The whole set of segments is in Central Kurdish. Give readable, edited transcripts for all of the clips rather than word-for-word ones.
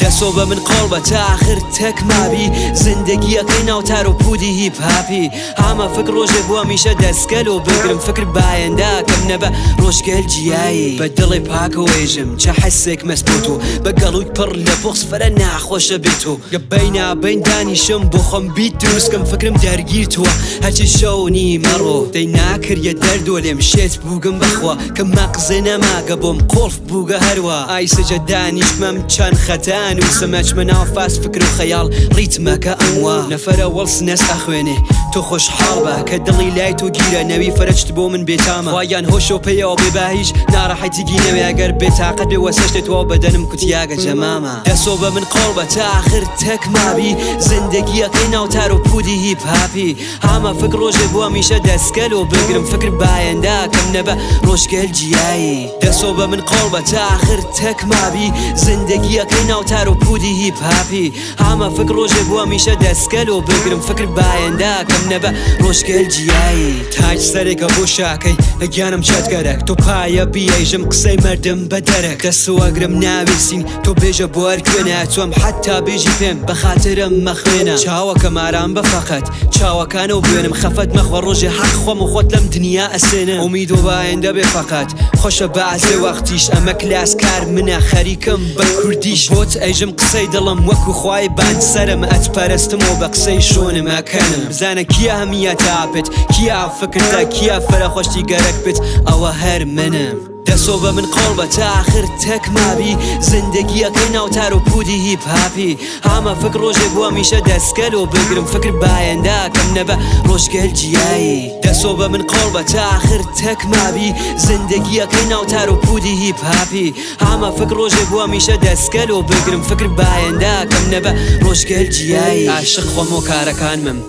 دەسۆ بە من قۆڵ بە تا ئاخر تەک مابی زندگیەکەی ناوتار و پودی هیپ هاپی هامە فکر ڕۆژێ بووە میشە دەستگەل و بگرم فکر بایەنداکەم نەبە ڕۆژگەل جیایی بە دڵێ پاکەوەیژم چە حەسێک مەسبوت و بە گەڵووی پڕ لە بۆخس فەرە ناخۆشە بێت و گەبەینا بەین دانیشم بۆ خۆم بیت دروستکەم فکرم دەرگیر تووە هەرچی شەو نیمەڕۆ دەی ناکردە دەردۆ لێم شێت بووگم بەخوا کە مەقزێ نەماگە بۆم قۆڵف بووگە هەروە ئای سەجە دانیشتمەم چەند خەتان و سەمەچمە ناو فاس فکر و خەیاڵ ڕیتمەکە ئەموا نەفەرە وەڵ سنەس ئەخوێنێ تۆ خۆشحاڵ بە کە دڵی لای تۆ گیرە نەوی فەرەجت بۆ من بێتامە خواگیان هۆشۆ پێیەوە بێ با هیچ ناڕەحەتیگی نەوێ ئەگەر بێتاقەت بێ وەسەشتێ تەواو بەدەنم کوتیاگە جەمامە دەسۆ بە من قۆڵ بە تا ئاخر تەک مابی زندگیەکەی ناوتار و پودی هیپ هاپی هامە فکر ڕۆژێ بووە میشە دەستگەل و بگرم فکر بایەنداکەم نەبە ڕۆژگەل جیایی دەسۆ بە من قۆڵ بە تا ئاخر تەک مابی زندگیەکەی ناوتار و پودی هیپ هاپی هامە فکر ڕۆژێ بووە میشە دەستگەل و بگرم فکر بایەنداکەم نەبە ڕۆژگەل جیایی تاج سەرێکە بۆ شاکەی لە گیانم چەتگەرەک تۆ پایە بیەیژم قسەی مەردم بە دەرەک دەسوەگرم ناویسین تۆ بێژە بۆ هەر کوێنە چۆم حەتا بێژی پێم بە خاترم مەخوێنە چاوەکەم ئارام بە فەقەت چاوەکانەوە بوێنم خەفەت مەخوە ڕۆژێ حەق خۆم و خۆت لەم دنیا ئەسێنم ئومید و بایەندە بێ فەقەت خۆشە بەعزێ وەختیش ئەمە کلاس کار منە خەریکم بە کوردیش بۆت ئەیژم قسەی دڵم وەکو خوای بان سەرم ئەتپەرستم و بە قسەی شۆنم ئەکەنم بزانە کیا هەمیەتە پێت کیا فکرتە کیا فەرە خۆشتی گەرەک بێت ئەوە هەر منم دەسۆ بە من قۆڵ بە تا ئاخر تەک مابی زندگیەکەی ناوتار و پودی هیپ هاپی هامە فکر ڕۆژێ بووە میشە دەستگەل و بگرم فکر بایەنداکەم نەبە ڕۆژگەل جیایی دەسۆ بە من قۆڵ بە تا ئاخر تەک مابی زندگیەکەی ناوتار و پودی هیپ هاپی هامە فکر ڕۆژێ بووە میشە دەستگەل و بگرم فکر بایەنداکەم نەبە ڕۆژگەل جیایی عاشق خۆم و کارەکانمم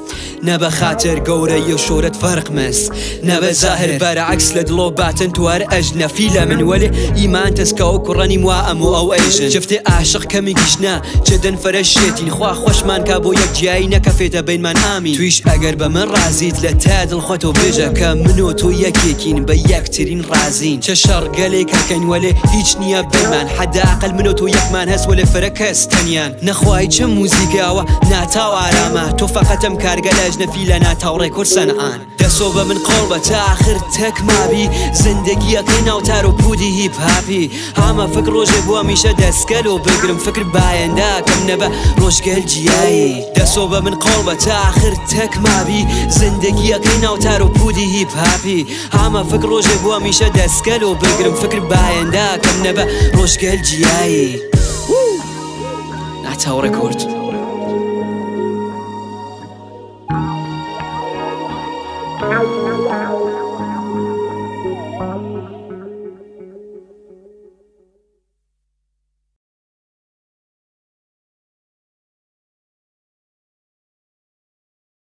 نە بە خاتر گەورەی و شۆرەت فەرق مس نە بە زاهر بەرعەکس لە دڵۆ باتن توار ئەژنەفی لە من وەلێ ئیمان تەسکە و کوڕەنیم وا ئەم و ئەو ئەیژن جفتێ عاشق کەمیگیش نا جدن فەرە شێتین خوا خۆشمان کا بۆ یەک جیایی نەکەفێتە بینمان ئامین تویش ئەگەر بە من ڕازیت لە تا دڵ خۆتۆ بێژە کە من و تۆ یەکێکین بە یەکترین ڕازین چە شەڕگەلێک هەکەین وەلێ هیچ نییە بینمان حەدا ئەقل من و تۆ یەکمان هەست وەلێ فەرە کەس تەنیان نەخوای چە موزیکاوە ناتاو ئارامە تۆ فەقەتم کارگە لە ئەژنەفی لە ناتاو ڕێکۆرد سەنعان دەسۆ بە من قۆڵ بە تا ئاخر تەک مابی زندگیەکەی ناوتار و پودی هیپ هاپی هامە فکر ڕۆژێ بووە میشە دەستگەل و بگرم فکر بایەنداکەم نەبە ڕۆژگەل جیایی دەسۆ بە من قۆڵ بە تا ئاخر تەک مابی زندگیەکەی ناوتار و پودی هیپ هاپی هامە فکر ڕۆژێ بووە میشە دەستگەل و بگرم فکر بایەنداکەم نەبە ڕۆژگەل جیایی ناتاو ڕێکۆرد.